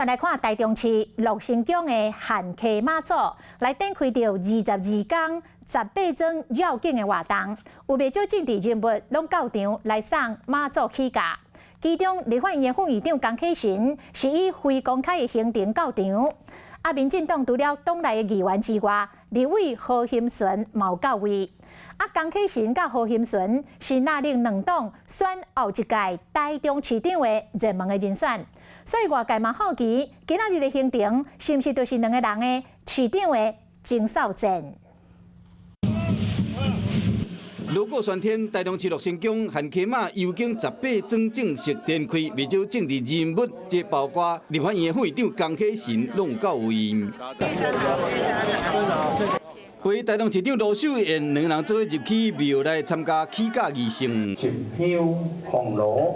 來看台中市樂生宮的限溪媽祖來展開著22工18尊繞境的活動，有袂少政治人物攏到場來送媽祖起駕。其中立法院副院長江啟臣是以非公開的行程到場。啊，民進黨除了黨內的議員之外，立委何欣純嘛有到位。啊，江啟臣佮何欣純是藍綠兩黨選後一屆台中市長的熱門的人選。所以外界嘛好奇，今仔日的行程是毋是就是兩個人的市長的爭數戰？鑼鼓喧天，台中市樂生宮限溪媽遊境18尊正式展開，袂少政治人物，這包括立法院副院長江啟臣，攏有到位。陪台中市長盧秀燕兩人做伙入去廟內參加起駕儀式。一香紅爐。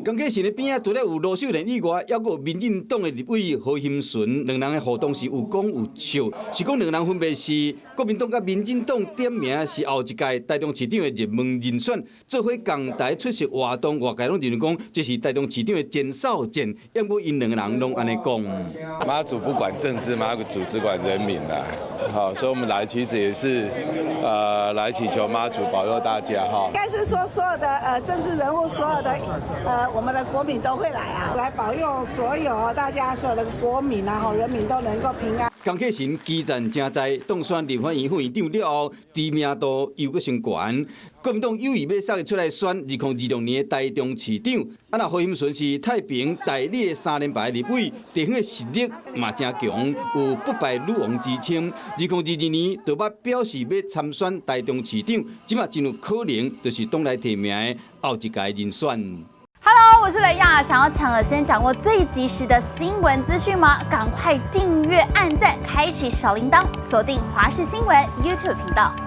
江啟臣的邊仔除了有盧秀燕以外，猶閣有民進黨的立委何欣純，兩人的互動是有講有笑，是講兩人分別是國民黨佮民進黨點名是後一屆台中市長的熱門人選，做伙仝台出席活動，外界攏認為講這是台中市長的前哨戰，毋過𪜶兩個人攏按呢講。媽祖不管政治，媽祖只管人民啦。好，所以我們來其實也是，來祈求媽祖保佑大家哈。應該是說所有的政治人物，所有的我們的國民都會來啊，來保佑所有大家所有的國民啊，人民都能夠平安。江啟臣基層誠在，當選立法院副院長了後，知名度又閣升懸。國民黨有意欲捒伊出來選2026年的台中市長。啊，若何欣純是太平大里的三連敗立委，地方的實力嘛誠強，有不敗女王之稱。2022年就捌表示欲參選台中市長，這馬真有可能就是黨內提名的後一屆人選。 Hello，我是雷亞，想要搶先掌握最及時的新聞資訊嗎？趕快訂閱、按讚、開啟小鈴鐺，鎖定華視新聞 YouTube 頻道。